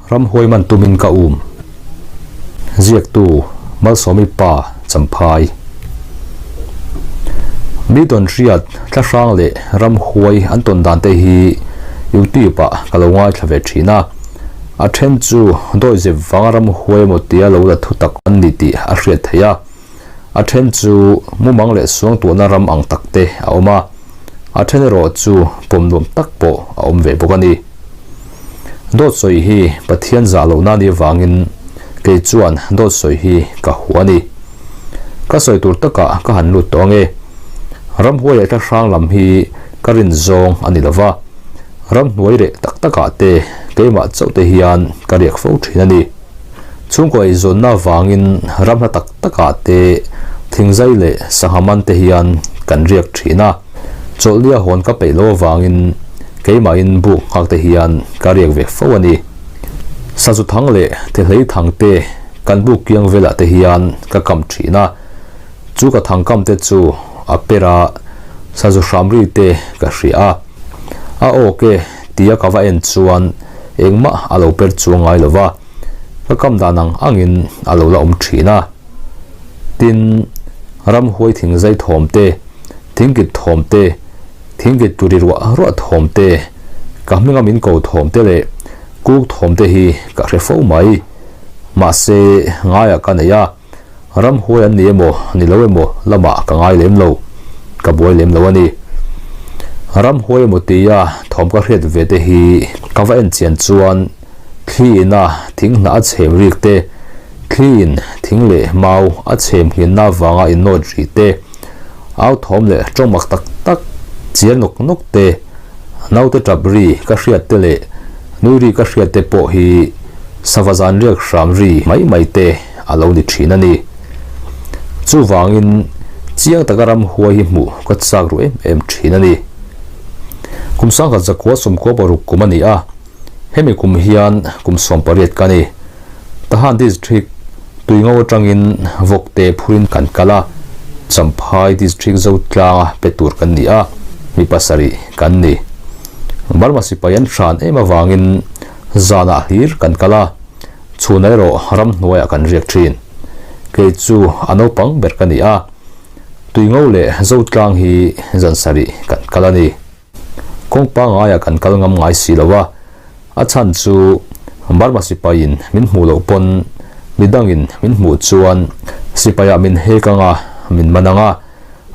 Ramhuai man tumin ka um. Ziaktu, Malsawmi Pa, Champhai. Mi tawn hriat, thlahrang leh ramhuai an tawn dan te hi YouTube ah ka lo ngaithla ve thin a. A then chu dawihzep vanga ramhuai emaw tia lo la thu tak an ni tih a hriat theih a. A then chu mumang leh suangtuahna ram ang tak te a awm a, a then erawh chu pawm nuam tak pawh a awm ve bawk a ni. Dawt sawi hi Pathian zah lohna a nih avangin kei chuan dawt sawi hi ka hua a ni. Ka sawi tur takah ka han lut tawh ange. Ramhuai leh thlahrang lam hi ka rin zawng a ni lova, ramhnuai reh tak takah te keimah chauh te hian ka riak fo thin a ni. Chhungkaw eizawnna avangin ram hla tak takah te thingzai leh sangha man te hian kan riak thin a, chawlhnia hawn ka peih lo avangin keimahin buk nghak te hian ka riak ve fo a ni. Sazu thang leh thehlei thang te kan buk kiang velah te hian ka kam thin a, chu ka thang kam te chu a per a, sazu hram ri te ka hria a, a awk e tia ka va en chuan engmah a lo per chuang ngai lo va, ka kam dan ang angin a lo la awm thin a. Tin, ramhuai thingzai thawm te, thingkit thawm te, thingkit turi ruah ruah thawm te, ka hminga min ko thawm te leh kuk thawm te hi ka hre fo mai. Mahse, ngaiah ka nei a, ramhuai an ni emaw ni lo emaw lamah ka ngai lem lo, ka buai lem lo a ni. Ramhuai emaw tia thawm ka hriat ve te hi ka va en chian chuan thli ina thing hnah a chhem rik te, thli in thing leh mau a chhem nghinna avanga innawt rih te, au thawm leh tawngmak tak tak chiar nawk nawk te, naute tap ri ka hriat te leh nui ri ka hriat te pawh hi sava zan riak hram ri mai mai te a lo ni thin a ni. Chuvangin chiang taka ramhuai hi hmuh ka chak ru em em thin a ni. Kum sangkhat zakua sawmkua paruk kum a ni a, hemi kum hian kum 18 ka ni. Tahan District Tuingo atangin Vawkte phurin kan kal a, Champhai District Zotlanga pe tur kan ni a, mi pasarih kan ni. Burma sipai an hran em avangin zanah hlir kan kal a, chhun erawh ramhnuaiah kan riak thin. Kei chu a naupang ber ka ni a, Tuingo leh Zotlang hi zan sarih kan kal a ni. Kawng pangaiah kan kal ngam ngai si lo a, a chhan chu Burma sipaiin min hmuh loh pawn midangin min hmuh chuan sipaiah min hek anga min man anga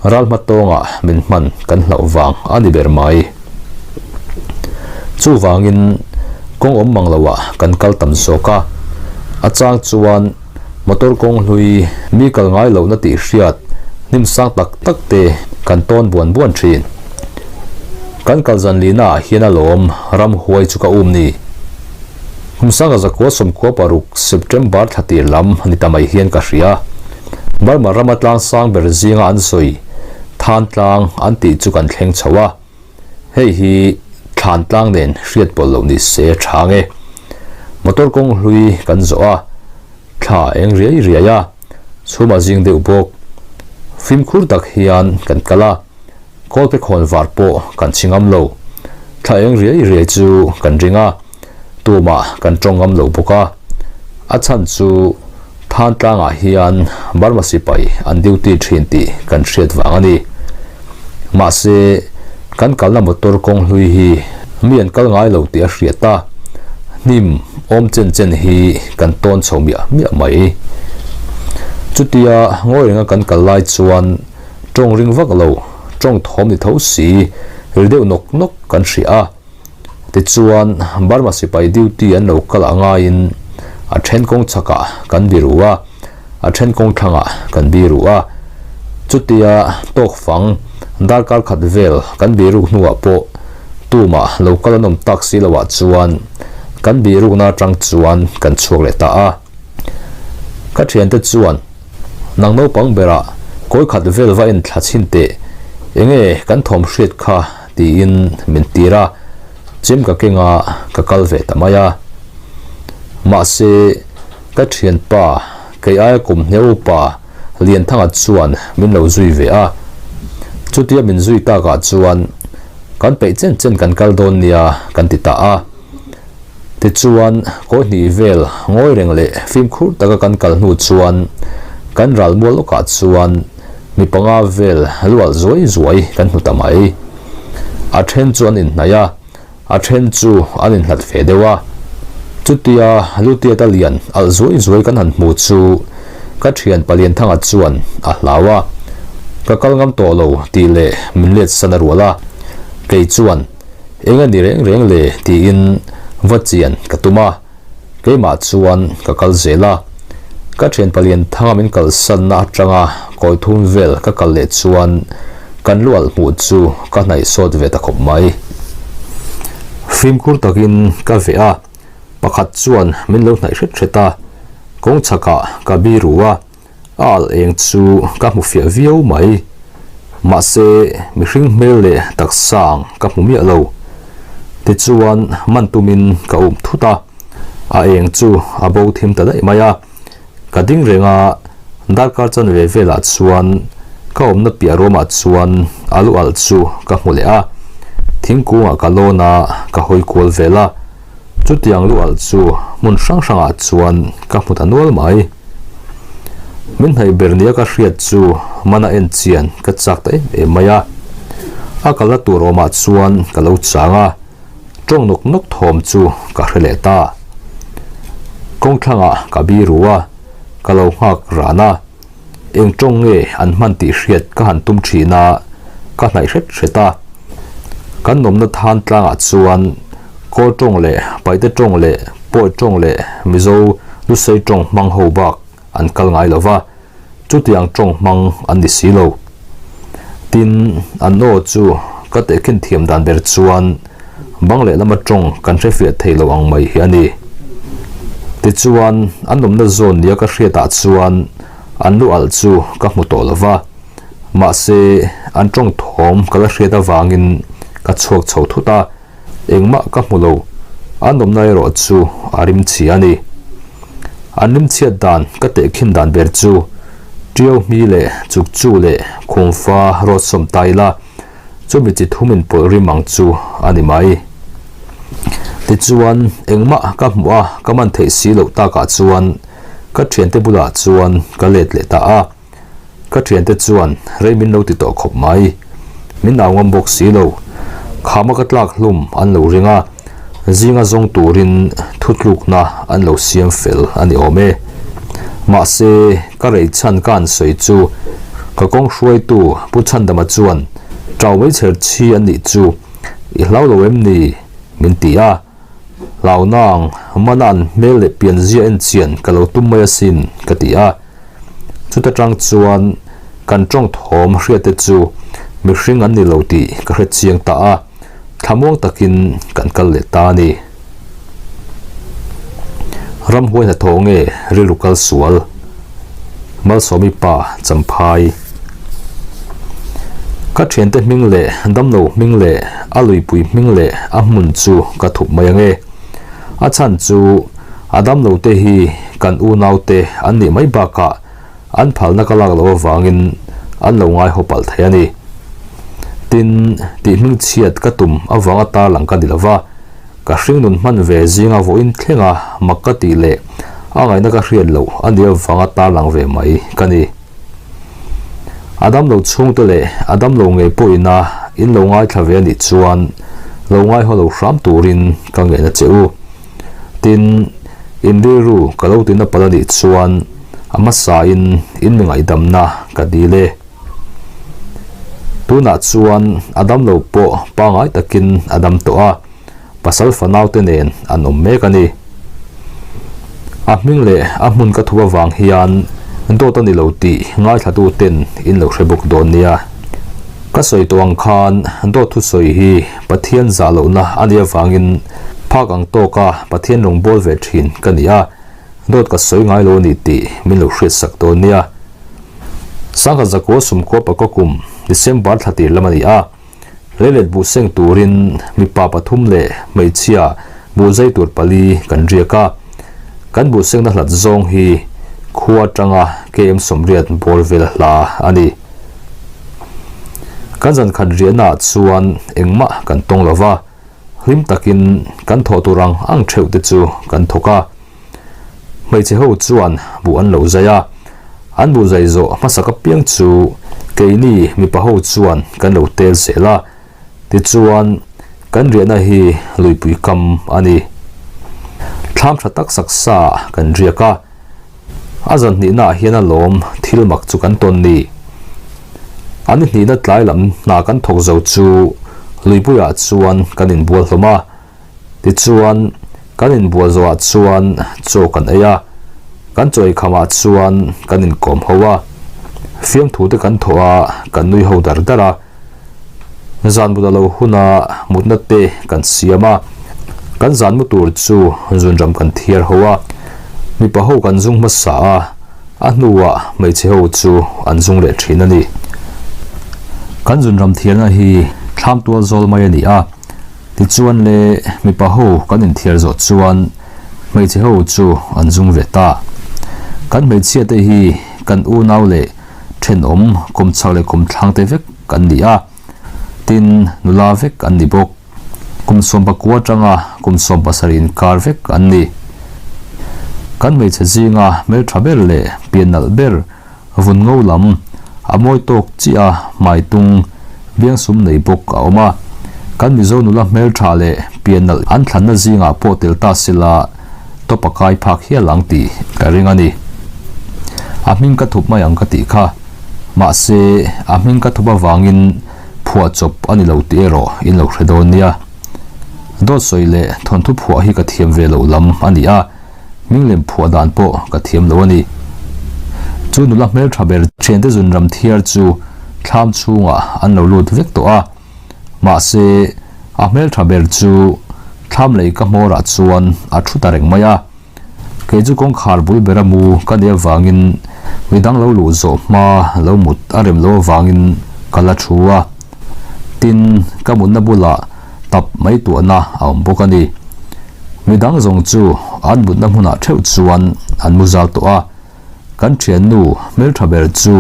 ral hma tawngah min hman kan hlauh vang a ni ber mai. Chuvangin kawng awm mang loah kan kal tam zawk a, a chang chuan motor kawng hlui mi kal ngai lohna tih hriat hnim sang tak tak te kan tawn buan buan thin. Kan kal zan lihna ah hian a lawm ramhuai chu ka um ni. Kum sanga zakua sawmkua paruk September thla tir lam ni ta mai hian ka hria. Burma rama tlang sang ber zinga an sawi Than tlang an tih chu kan thleng chho a. Hei hi thlan tlang nen hriat pawlh loh ni se tha nge. Motor kawng hlui kan zawh a, thla eng riai riai a, chhum a zing deuh bawk. Fimkhur tak hian kan kal a, kawlpe khawn var pawh kan chhi ngam lo. Thla eng riai riai chu kan ring a, tumah kan tawng ngam lo bawk a. A chhan chu Than tlangah hian Burma sipai an duty thin tih kan hriat vang a ni. Mahse, kan kalna motor kawng hlui hi mi an kal ngai lo tih a hriat a, hnim awm chen chen hi kan tawn chho miah miah mai. Chutia ngawi renga kan kal lai chuan tawng ring vak lo, tawng thawm ni tho si, ri deuh nawk nawk kan hria a. Tichuan, Burma sipai duty an lo kal a ngaiin a then kawng chhakah kan biru a, a then kawng thlangah kan biru a. Chutia tawk fang darkar khat vel kan biruk hnuah pawh tumah lo kal an awm tak si loah chuan kan birukna atang chuan kan chhuak leh ta a. Ka thiante chuan nang naupang berah kawi khat vel va en thla chhin teh, enge kan thawm hriat kha tiin min tir a, chem ka keng a ka kal ve ta mai a. Mahse, ka thianpa kei aia kum hneu pa Lianthanga chuan min lo zui ve a, chutia min zui takah chuan kan peih chen chen kan kal dawn nia kan ti ta a. Tichuan, kawi hnih vel ngawi reng leh fimkhur taka kan kal hnu chuan kan ralmual lawkah chuan mi panga vel lu alh zuai zuai kan hmu ta mai. A then chu an inhnaih a, a then chu an inhlat ve deuh a. Chutia lutiata lian alh zuai zuai kan han hmu chu ka thian Palianthanga chuan a hlau a, Ka kal ngam tawh lo tih leh min let san a rual a, kei chuan Eng a ni reng reng le tiin va chian ka tum a, keimah chuan ka kal zel a. Ka thian palian thanga min kalsanna atanga kawi thum vel ka kal leh chuan kan lu alh hmuh chu ka hnaih sawt ve ta khawp mai. Fimkhur takin ka veh a, pakhat chuan min lo hnaih hret hret a, kawng chhakah ka biru a, A alh eng chu ka hmu fiah viau mai. Mahse, mihring hmel leh taksa ang ka hmu miah lo. Tichuan, man tumin ka um thut a, a eng chu a bo thim ta daih mai a. Ka ding reng a, darkar chanve velah chuan ka awmna piah ruamah chuan a lu alh chu ka hmu leh a. Thingkungah ka lawn a, ka hawi kual vel a. Chutiang lu alh chu hmun hrang hrangah chuan ka hmu ta nual mai. Min hnaih ber nia ka hriat chu mana en chian ka chak ta em em mai a. A kalna tur awmah chuan ka lo chang a, tawng nawk nawk thawm chu ka hre leh ta. Kawngthlangah ka biru a, ka lo nghak ran a. Eng tawng nge an hman tih hriat ka han tum thin a, ka hnaih hret hret a. Kan nawmna than tlangah chuan Kawl tawng leh Paite tawng leh Pawi tawng leh Mizo Lusei tawng hmang ho bak an kal ngai lo va, chutiang tawng hmang an ni si lo. Tin, an aw chu ka tehkhin thiam dan ber chuan bang leh lama tawng kan hrefiah thei lo ang mai hi a ni. Tichuan, an awmna zawn nia ka hriatah chuan an lu alh chu ka hmu tawh lo va, mahse, an tawng thawm ka la hriat avangin ka chhuak chho thut a, engmah ka hmu lo. An awmna erawh chu a rimchhia a ni. An rimchhiat dan ka tehkhin dan ber chu Ṭiau hmi leh Chukchu leh Khumfa rawt sawm ta ila, Chumi chi thum in pawlh rim ang chu a ni mai. Tichuan, engmah ka hmuh a, ka man theih si loh takah chuan ka thiante bulah chuan ka let leh ta a. Ka thiante chuan rei min lo ti tawh khawp mai. Min au ngam bawk si lo. Khama ka tlak hlum an lo ring a. Zinga zawng turin thutlukna an lo siam fel a ni awm e. Mahse, ka rei chhan ka han sawi chu ka kawng hruaitu Pu Chhandama chuan Ṭau mai chher chi an nih chu i hlau lo em ni? min ti a. Hlau nang, mana an hmel leh pianzia en chian ka lo tum mai asin ka ti a. Chuta tang chuan kan ṭawng thawm hriatte chu mihring an ni lo tih ka hre chiang ta a. Thlamuang takin kan kal leh ta a ni. Ramhuai hnathawh nge rilru kal sual? Malsawmi pa Champhai. Ka thiante hming leh damlo hming leh a luipui hming leh a hmun chu ka thup mai ange. A chhan chu a damlo te hi kan unaute an nih mai bakah An phalna ka lak loh avangin an lo ngai haw palh thei a ni. Tin, tih hmingchhiat ka tum avanga tarlang ka ni lo va, ka hringnun hman ve zinga vawiin thlenga mak ka tih leh a ngaihna ka hriat loh a nih avanga tarlang ve mai ka ni. A damlo chhungte leh a damlo ngei pawhina in lo ngaithla ve a nih chuan lo ngai haw lo hram turin ka ngen a che u. Tin, in rilru ka lo tina palh a nih chuan a hmasain in mi ngaihdamna ka dil e. Tunah chuan a damlo pawh pangngai takin a dam tawh a, pasal fanaute nen an awm mek a ni. A hming leh a hmun ka thu avang hian dawt a ni lo tih ngaithlatu ten in lo hre bawk dawn nia. Ka sawi tawh ang khan dawt thusawi hi Pathian zah lohna a nih avangin phak ang tawka Pathian rawngbâwl ve thin ka ni a, dawt ka sawi ngai lo a ni tih min lo hriatsak dawn nia. Sangha Zakua Sumkua Pakua kum December thla tir lam a ni a, leilet buh seng turin mipa pathum leh hmeichhia buh zai tur pali kan riak a, kan buh sengna hlat zawng hi khua atanga KM 80 bawr vel hla a ni. Kan zan khat riahnaah chuan engmah kan tawng lo va. Hlim takin kan thawh tur ang ang theuh te chu kan thawk a. Hmeichhe ho chuan buh an lo zai a, an buh zai zawh hmasak apiang chu keini mipa ho chuan kan lo tel zel a, tichuan kan riahna hi luipui kam a ni. Thlam tha tak sak sa kan riak a, a zan hnihna ah hian a lawm thil mak chu kan tawn ni. A ni hnihna tlai lam hna kan thawk zo chu luipuiah chuan kan inbual hlawm a. Tichuan, kan inbual zawhah chuan chaw kan ei a, kan chaw eikhamah chuan kan inkawm ho a, fiamthu te kan thawh a, kan nui ho dar dar a. Zan mut a lo huna mutna te kan siam a, kan zan mu tur chu zunram kan thiar ho a, mipa ho kan zung hmasa a, a hnuah hmeichhe ho chu an zung leh thin a ni. Kan zunram thiarna hi thlam tual zawl mai a ni a. Tichuan le, mipa ho kan inthiar zawh chuan hmeichhe ho chu an zung ve ta. Kan hmeichhia te hi kan unau leh thenawm kawmchhak leh kawmthlang te vek an ni a, tin nula vek an ni bawk. Kum 19 atanga kum 17 inkar vek an ni. Kan hmeichhe zinga hmeltha ber leh pian nalh ber Vun ngo lam a mawi tawk chiah a, hmai tung, biangsum nei bawk a awm a. Kan Mizo nula hmeltha leh pian nalh an thlanna zingah pawh tel ta sela tawp a kai phak hial ang tih ka ring a ni. A hming ka thup mai ang ka tih kha. Mahse, a hming ka thup avangin phuahchawp a ni lo tih erawh in lo hre dawn nia. Dawt sawi leh thawnthu phuah hi ka thiam ve loh lam a ni a. Hming lem phuah dan pawh ka thiam lo a ni. Chu nula hmeltha ber thiante zunram thiar chu thlam chhungah an lo lut vek tawh a. Mahse, a hmeltha ber chu thlam lei ka hmawrah chuan a thu ta reng mai a. Kei chu kawngkhar bul bera mu ka nih avangin midang lo luh zawh hma lo mut a rem lo avangin ka la thu a. Tin, ka mutna bulah tap mai tuahna a awm bawk a ni. Midang zawng chu an mutna hmunah theuh chuan an mu zal tawh a, kan thiannu hmeltha ber chu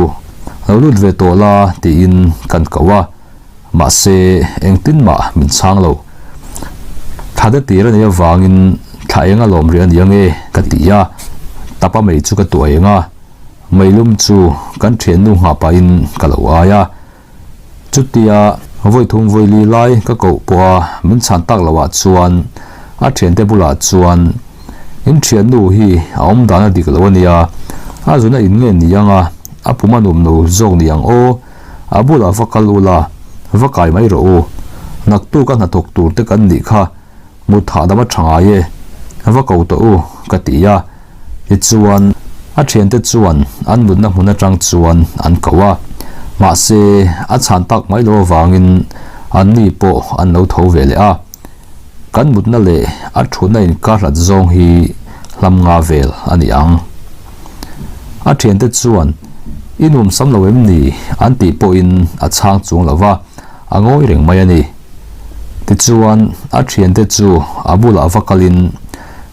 lo lut ve tawh la tiin kan koh a, mahse engtin mah min chhang lo. Thla te tir a nih avangin thla eng a lawm rih a ni ange ka ti a, tapa mei chu ka tuah eng a, meilum chu kan thiannu nghah pahin ka lo ai a. Chutia vawi thum vawi li lai ka koh pawha min chhan tak loh ah chuan a thiante bulah chuan In thiannu hi a awm dan a dik lo a nia, a zuna in nge ni ang a, a pum a nuam lo zawk ni ang aw, a bulah va kal ula, va kai mai rawh u, naktuk a hnathawk tur te kan nih kha, Mut hahdam a tha ngai e, va ko tawh u, ka ti a. Tichuan, a thiante chuan an mutna hmun atang chuan an ko a. Mahse, a chhan tak mai lo avangin anni pawh an lo tho ve leh a. Kan mutna leh a thutna inkar hlat zawng hi hlam nga vel a ni ang. A thiante chuan, I nuamsam lo em ni? an tih pawhin a chhang chuang lo va, a ngawi reng mai a ni. Tichuan, a thiante chu a bulah va kalin,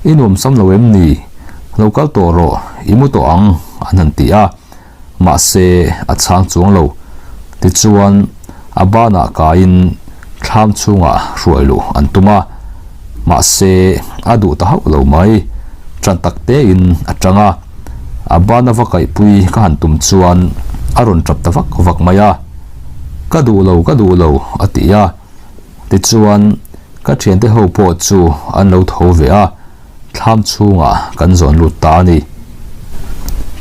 I nuamsam lo em ni? Lo kal tawh rawh, i mu tawh ang, an han ti a. Mahse, a chhang chuang lo. Tichuan, a banah kaiin thlam chhungah hruai luh an tum a. Mahse, a duh ta hauh lo mai. Ṭan tak tein a ṭang a. A bana va kaihpui ka han tum chuan a rawn ṭap ta vak vak mai a. Ka duh lo, ka duh lo, a ti a. Tichuan, ka thiante ho pawh chu an lo tho ve a, thlam chhungah kan zawn lut ta a ni.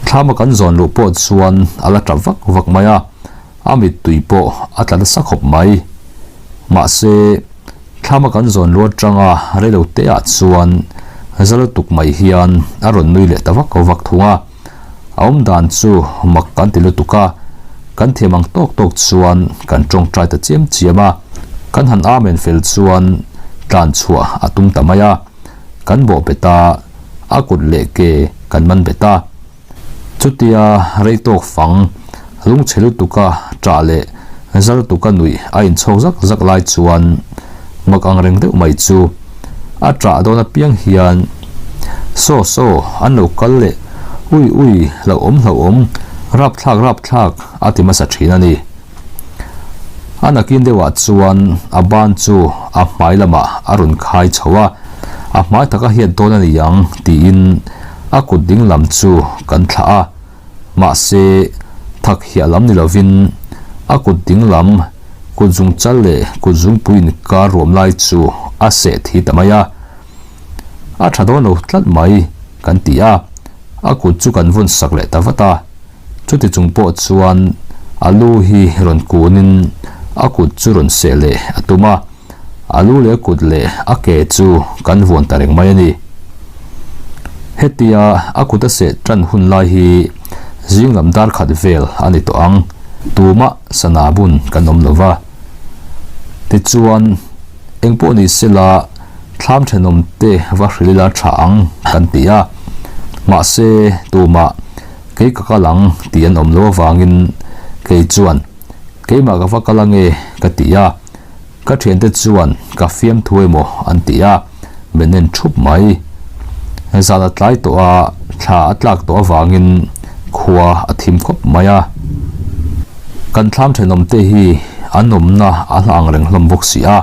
Thlama kan zawn luh pawh chuan a la tap vak vak mai a, a mittui pawh a tla nasa khawp mai. Mahse, thlama kan zawn luh atanga reilo teah chuan za lutuk mai hian a rawn nui leh ta vak vak thung a. A awm dan chu mak kan ti lutuk a, kan thiam ang tawk tawk chuan kan tawngtai ta chiam chiam a, kan han amen fel chuan tlan chhuah a tum ta mai a, kan bawh bet a, a kut leh ke kan man bet a. Chutia rei tawk fang lungchhe lutuk a ṭah leh za lutuk a nuih a inchhawk zak zak lai chuan mak ang reng deuh mai chu a ṭah dawn apiang hian Saw saw an lo kal leh ui ui hlauhawm hlauhawm rapthlak rapthlak a ti hmasa ṭhin a ni. A nakin deuhah chuan a ban chu a hmai lamah a rawn khai chho a, a hmai tak a hiat dawn a ni ang tiin a kut ding lam chu kan thlah a. Mahse, thak hiah lam ni lovin a kut ding lam, kut zung chal leh kut zungpui inkar ruam lai chu a seh thi ta mai a. A tha dawn lo tlat mai kan ti a, a kut chu kan vawn sak leh ta vat a. Chuti chung pawh chuan a lu hi rawn kunin a kut chu rawn seh leh a tum a, a lu leh a kut leh a ke chu kan vuan ta reng mai a ni. Hetia a kut a seh tan hun lai hi zing lam dar khat vel a ni tawh ang, tumah sana bun kan awm lo va. Tichuan, engpawh ni sela thlam thenawm te va hrilh ila tha ang kan ti a, mahse tumah Kei ka kal ang tih an awm lo avangin kei chuan keimah ka va kal ange ka ti a, ka thiante chuan ka fiamthu emaw an ti a, min en thup mai. Zan a tlai tawh a, thla a tlak tawh avangin khua a thim khawp mai a. Kan thlam thenawmte hi an awmna a hla ang reng hlawm bawk si a,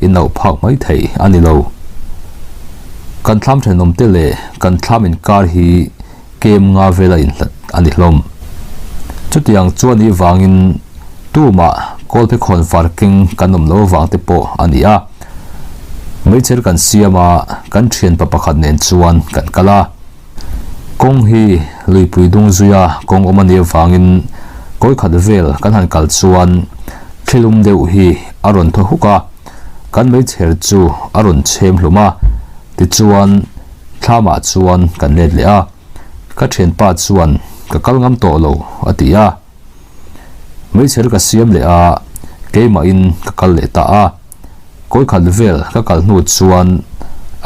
inauh phak mai thei a ni lo. Kan thlam thenawmte leh kan thlam inkar hi kem nga vela inhlat a ni hlawm. Chutiang chuan i vangin tumah kawlphe khawn far keng kan awm lo avang te pawh a ni a. Meichher kan siam a, kan thianpa pakhat nen chuan kan kal a. Kawng hi luipui dung zuia kawng awm a nih avangin kawi khat vel kan han kal chuan thlilum deuh hi a rawn thaw huk a, kan meichher chu a rawn chhem hlum a. Tichuan, thlamah chuan kan let leh a, ka thianpa chuan ka kal ngam tawh lo a ti a. Meichher ka siam leh a, keimahin ka kal leh ta a. Kawi khat vel ka kal hnu chuan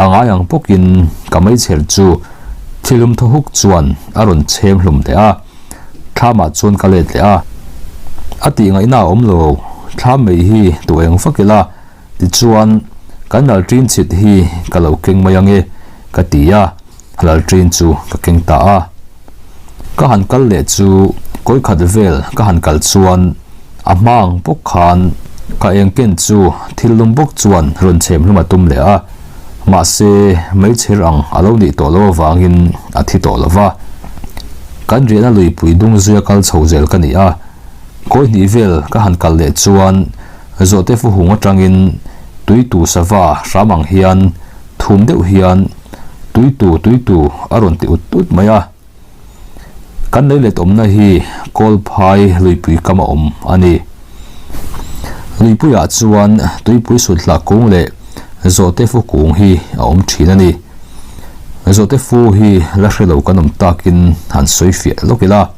a ngai ang bawkin ka meichher chu thilum thaw huk chuan a rawn chhem hlum leh a, thlamah chuan ka let leh a. A tih ngaihna a awm lo, thlam mei hi duh eng vak ila, Tichuan, kan lalṭin chhit hi ka lo keng mai ange, ka ti a, lalṭin chu ka keng ta a. Ka han kal leh chu kawi khat vel ka han kal chuan a hma ang bawk khan ka eng ken chu thil lum bawk chuan rawn chhem hlum a tum leh a, mahse meichher ang a lo nih tawh loh avangin a thi tawh lo va. Kan riahna luipui dung zuia kal chho zel ka ni a, kawi hnih vel ka han kal leh chuan Zawhte fuhung atangin tuitu sava hram ang hian thum deuh hian tuitu tuitu a rawn ti ut ut mai a. Kan lei let awmna hi Kawlphai luipui kam a awm a ni. Luipuiah chuan tuipui sut hlah kung leh zawhte fu kung hi a awm thin a ni. Zawhte fu hi la hre lo kan awm takin han sawi fiah lawk ila.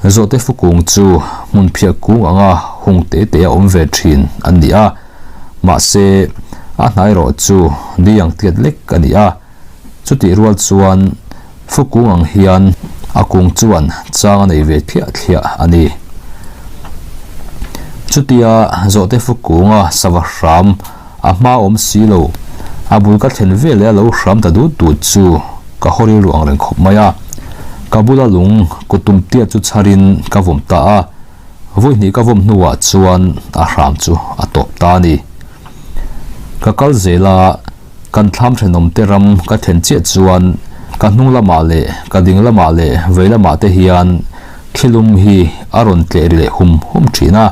Zawhte fukung chu hmunphiah kung anga hung te te a awm ve thin an ni a, mahse a hnai erawh chu ni ang tiat lek a ni a, chutih rual chuan fukung ang hian a kung chuan chang a nei ve thliah thliah a ni. Chutia zawhte fukunga sava hram A hma awm si lo. A bul ka thlen veleh a lo hram ta dut dut chu ka haw rilru ang reng khawp mai a. Ka bula lung kut tum tiat chu chharin ka vawm ta a, vawi hnih ka vawm hnuah chuan a hram chu a tawp ta a ni. Ka kal zel a, kan thlam thenawmte ram ka thlen chiah chuan ka hnung lamah leh ka ding lamah leh vei lamah te hian thlilum hi a rawn tleh ri leh hum hum thin a.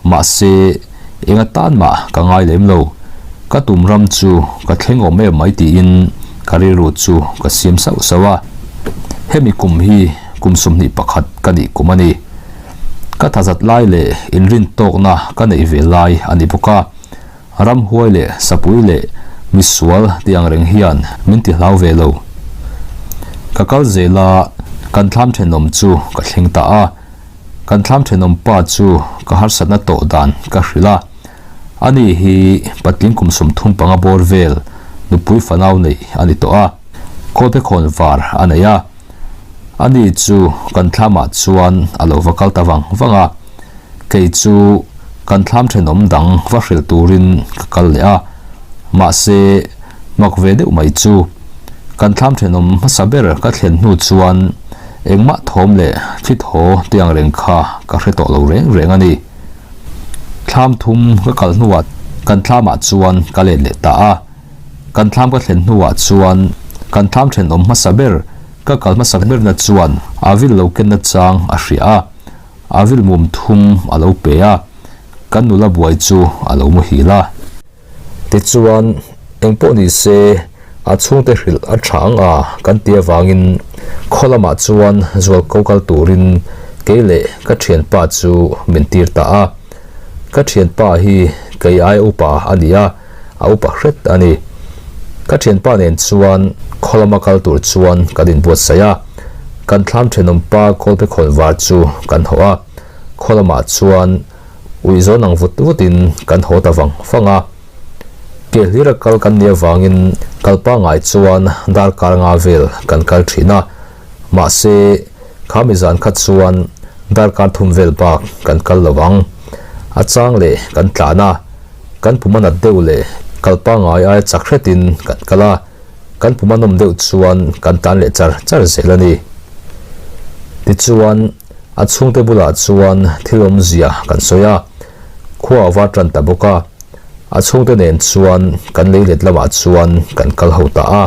Mahse, eng atan mah ka ngai lem lo. Ka tum ram chu ka thleng awm em mai tiin ka rilru chu ka siam sauh sauh a. Hemi kum hi kum 21 ka nih kum a ni. Ka thazat lai leh inrin tawkna ka neih ve lai a ni bawk a. Ramhuai leh sapui leh misual tih ang reng hian min ti hlau ve lo. Ka kal zel a, kan thlam thenawm chu ka thleng ta a. Kan thlam thenawm pa chu ka harsatna tawh dan ka hrilh a, ani hi patling kum 35 bawr vel nupui fanau nei a ni tawh a, kawlpe khawn var a nei a. Ani chu kan thlamah chuan a lo va kal ta vang vang a, kei chu kan thlam thenawm dang va hrilh turin ka kal leh a, mahse mak ve deuh mai chu kan thlam thenawm hmasa ber ka thlen hnu chuan Engmah thawm leh thi thaw te ang reng kha ka hre tawh lo reng reng a ni. Thlam thum ka kal hnuah kan thlamah chuan ka let leh ta a. Kan thlam ka thlen hnuah chuan kan thlam thenawm hmasa ber ka kal hmasa berna chuan a vil lo kenna chang a hria a, a vil mum thum a lo pe a, kan nula buai chu a lo muhil a. Tichuan, engpawh ni se, a chhungte hrilh a tha ang a kan ti avangin khaw lamah chuan zualko kal turin kei leh ka thianpa chu min tir ta a. Ka thianpa hi kei aia upa a ni a, a upa hret a ni. Ka thianpa nen chuan khaw lama kal tur chuan kan inbuatsaih a, kan thlam thenawmpa kawlpe khawnvar chu kan hawh a, khaw lamah chuan Ui zawn ang vut vutin kan haw ta vang vang a. Ke hlira kal kan nih avangin kal pangngai chuan darkar nga vel kan kal thin a. Mahse, kha mi zan kha chuan darkar thum vel bak kan kal lo ang. A chang leh kan tlan a, kan pum a nat deuh leh kal pangngai aia chak hretin kan kal a, kan pum a nawm deuh chuan kan tlan leh char char zel a ni. Tichuan. A chhungte bulah chuan thil awmzia kan sawi a, khua a va tan ta bawk a. A chhungte nen chuan kan lei let lamah chuan kan kal ho ta a.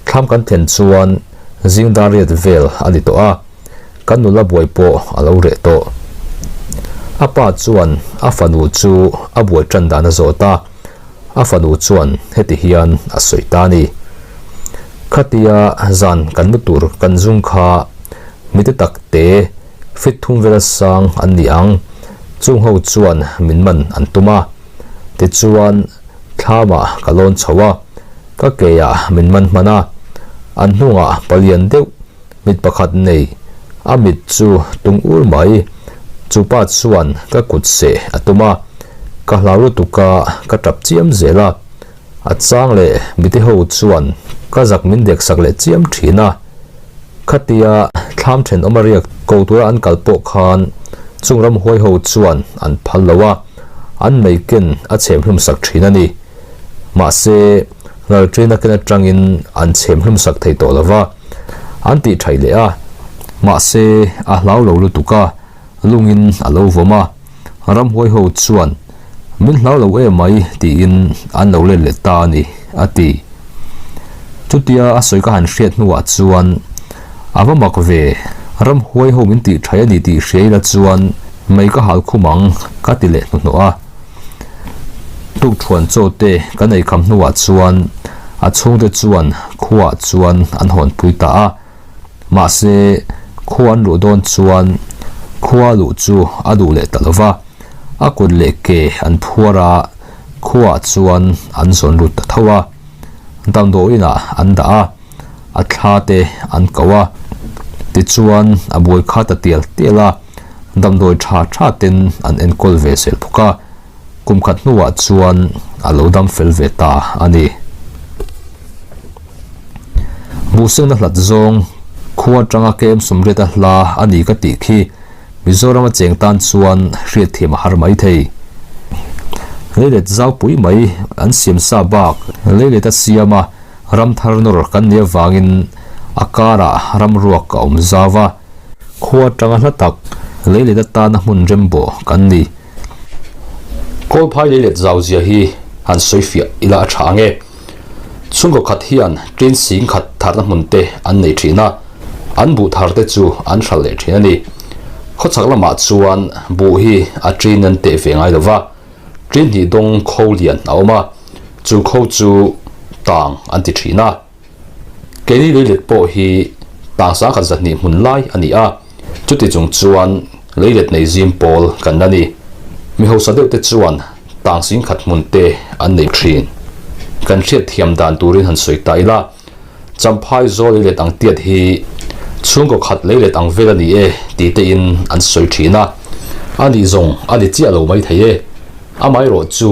Thlam kan thlen chuan zing dar riat vel a ni tawh a, kan nula buai pawh a lo reh tawh. A pa chuan a fanu chu a buai tan dan a zawt a, a fanu chuan heti hian a sawi ta a ni. Khatia zan kan mu tur kan zung kha Mite tak te, fit thum vela sang an ni ang. Chung ho chuan min man an tum a. Tichuan, thlamah ka lawn chho a, ka keah min man hman a. An hnungah palian deuh mit pakhat nei, a mit chu tung ur mai. Chu pa chuan ka kut seh a tum a, ka hlau lutuk a, ka tap chiam zel a. A chang leh mite ho chuan ka zak min dek sak leh chiam thin a. Khatia thlam thenawm a riak ko tura an kal pawh khan chung ramhuai ho chuan an phal lo a, an mei ken a chhem hlum sak thin a ni. Mahse, ralṭina ken atangin an chhem hlum sak thei tawh lo va, an tih ṭhaih leh a. Mahse, a hlau lo lutuk a, lungin a lo vawm a. Ramhuai ho chuan, Min hlau lo em mai tiin an lo let leh ta a ni, a ti. Chutia a sawi ka han hriat hnuah chuan, A va mak ve, ramhuai ho min tih thaih a ni tih hria ila chuan mei ka hal khum ang, ka ti leh hnuhnawh a. Tukthuan chaw te kan ei kham hnuah chuan a chhungte chuan khuaah chuan an hawnpui ta a. Mahse, khua an luh dawn chuan khua luh chu a duh leh ta lo va, a kut leh ke an phuar a, khuaah chuan an zawn lut ta tho a. Damdawiinah an dah a, a thla te an ko a. Tichuan, a buai kha ta tial tial a, damdawi tha tha ten an enkawl ve zel bawk a. Kum khat hnuah chuan a lo dam fel ve ta a ni. Buhsengna hlat zawng khua atanga kem sawmriata hla a ni ka tih khi Mizoram a cheng tan chuan hriatthiam a har mai thei. Leilet zaupui mai an siam sa bak leilet a siam a, ram thar nawr kan nih avangin a karah ram ruak a awm zau a, khua atanga hla tak leilet atana hmun rembawh kan ni. Kawlphai leilet zau zia hi han sawi fiah ila a tha ang e. Chhungkaw khat hian ṭin sing khat tharna hmun te an nei ṭhin a, an buh thar te chu an hralh leh ṭhin a ni. Khawchhak lamah chuan buh hi a ṭin an teh ve ngai lo va, ṭin hnih dawng kho lian a awm a, chu kho chu tang an ti ṭhin a. Keini leilet pawh hi tang sangkhat zahnih hmun lai a ni a, chuti chung chuan leilet nei zim pawl kan la ni. Mi hausa deuh te chuan tang singkhat hmun te an nei thin. Kan hriat thiam dan turin han sawi ta ila, Champhai zawl leilet ang tiat hi chhungkaw khat leilet ang vel a ni e ti tein an sawi thin a, a nih zawng a ni chiah lo maithei e. Amaherawh chu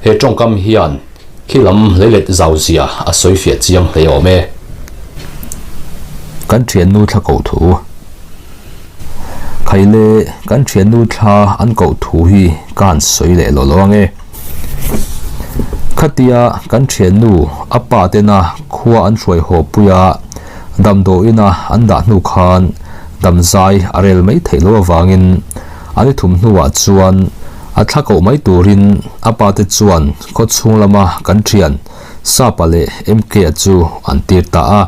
he tawngkam hian Khi lam leilet zau zia a sawi fiah chiang hle awm e. Kan thiannu thla koh thu. Khaile kan thiannu thla an koh thu hi ka han sawi leh lo lo ange. Khatia kan thiannu a pa tena khua an hruai haw pui a, damdawiina an dah hnu khan damzai a rel mai theih loh avangin an i thum hnuah chuan A thla koh mai turin a pa te chuan khaw chhung lama kan thian Sapa leh MK-a chu an tir ta a,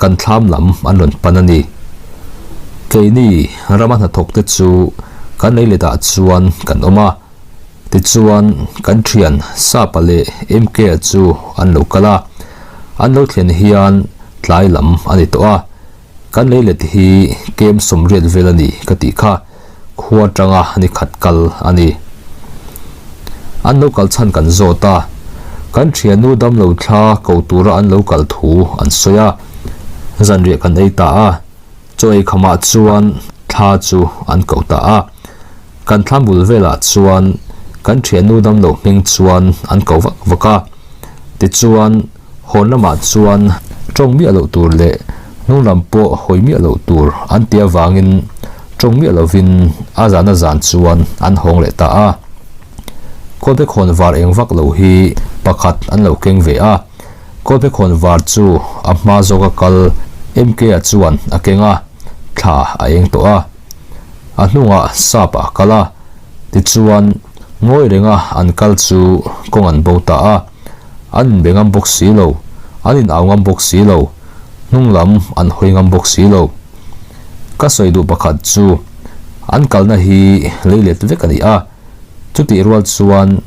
kan thlam lam an rawn pan a ni. Keini rama hnathawk te chu kan lei letah chuan kan awm a, tichuan kan thian Sapa leh MK-a chu an lo kal a, an lo thlen hian tlai lam a ni tawh a. Kan leilet hi kem 80 vel a ni ka tih kha khua atanga ni khat kal a ni. An lo kal chhan kan zawt a, kan thiannu damlo thla ko tura an lo kal thu an sawi a, zanriah kan ei ta a, chaw ei khamah chuan thla chu an ko ta a, kan thlam bul velah chuan kan thiannu damlo hming chuan an ko vak vak a, tichuan Hawn lamah chuan tawng miah loh tur leh hnung lam pawh hawi miah loh tur an ti avangin tawng miah lovin a zan a zan chuan an hawng leh ta a. Kawlpe khawn var eng vak lo hi pakhat an lo keng ve a, kawlpe khawn var chu a hma zawka kal MK-a chuan a keng a, thla a eng tawh a. A hnungah sap a kal a, tichuan ngawi renga an kal chu kawng an bo ta a. An inbe ngam bawk si lo, an inau ngam bawk si lo, hnung lam an hawi ngam bawk si lo. Ka sawi duh pakhat chu an kalna hi leilet vek a ni a, chutih rual chuan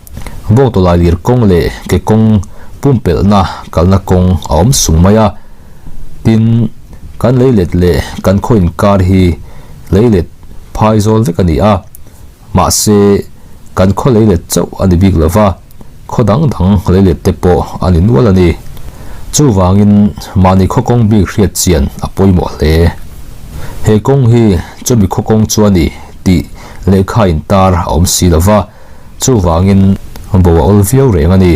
bawngtawlai lir kawng leh ke kawng pumpelhna kalna kawng a awm sung mai a. Tin, kan leilet leh kan khaw inkar hi leilet phai zawl vek a ni a, mahse kan khaw leilet chauh a ni bik lo va. Khaw dang dang leilet te pawh a ni nual a ni. Chuvangin mahni khaw kawng bik hriat chian a pawimawh hle. He kawng hi chumi khaw kawng chu a ni tih lehkha intar a awm si lo va, chuvangin bo a awl viau reng a ni.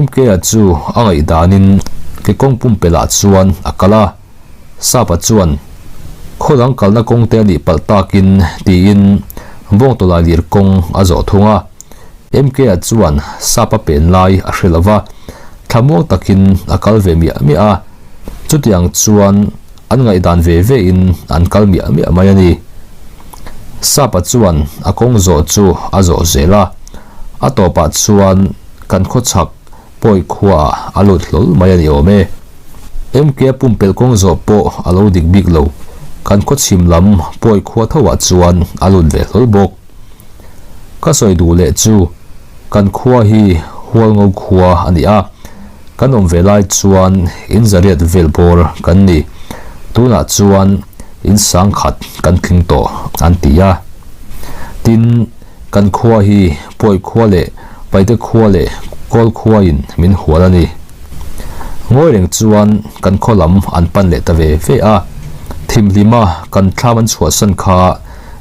MK-a chu a ngaihdanin ke kawng pumpelh ah chuan a kal a, Sapa chuan khaw dang kalna kawng te a nih palh takin tiin bawngtawlai lir kawng a zawh thung a. MK-a chuan sap a pen lai a hre lo va, thlamuang takin a kal ve miah miah a. Chutiang chuan an ngaihdan ve ve in an kal miah miah mai a ni. Sapa chuan a kawng zawh chu a zawh zel a, a tawpah chuan kan khawchhak pawi khuaah a lut hlawl mai a ni awm e. MK-a pumpelh kawng zawh pawh a lo dik bik lo, kan khawchhim lam pawi khua thoah chuan a lut ve hlawl bawk. Ka sawi duh leh chu kan khua hi Hualngo khua a ni a, kan awm ve lai chuan in zariat vel bawr kan ni, tunah chuan in sangkhat kan tling tawh an ti a. Tin, kan khua hi Pawi khua leh Paite khua leh Kawl khuain min hual a ni. Ngawi reng chuan kan khaw lam an pan leh ta ve ve a, thimhlima kan thlam an chhuahsan kha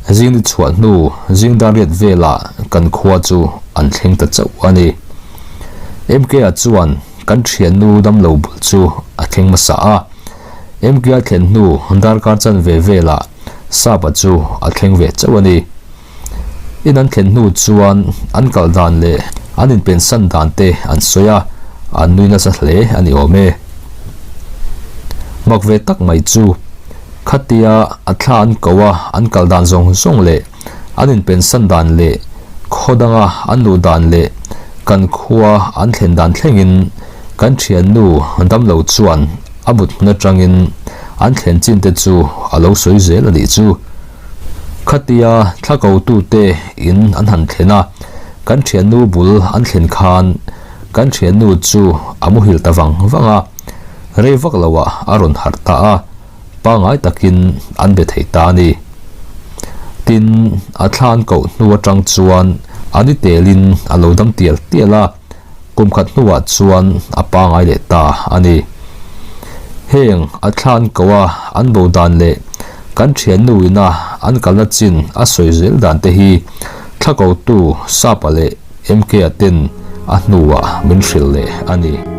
Zing ni chhuah hnu zing dar riat velah kan khua chu an thleng ta chauh a ni. MK-a chuan kan thiannu damlo bul chu a thleng hmasa a. MK-a thlen hnu darkar chanve velah Sapa chu a thleng ve chauh a ni. In an thlen hnu chuan an kal dan leh an inpensan dan te an sawi a, an nui nasa hle a ni awm e. Mak ve tak mai chu. Khatia a thla an ko a, an kal dan zawng zawng leh an inpensan dan leh khaw danga an luh dan leh kan khua an thlen dan thlengin kan thiannu damlo chuan a mut hmun atangin an thlen chin te chu a lo sawi zel a nih chu. Khatia thla kotute in an han thlen a, kan thiannu bul an thlen khan kan thiannu chu a muhil ta vang vang a. Rei vak loah a rawn harh ta a, pangai takin an be thei ta a ni. Tin, a thla an koh hnu atang chuan a ni telin a lo dam tial tial a, kum khat hnuah chuan a pangai leh ta a ni. Heng a thla an koh a an bo dan leh kan thiannu ina an kalna chin a sawi zel dan te hi thla kotu Sapa leh MK-a ten a hnuah min hrilh leh a ni.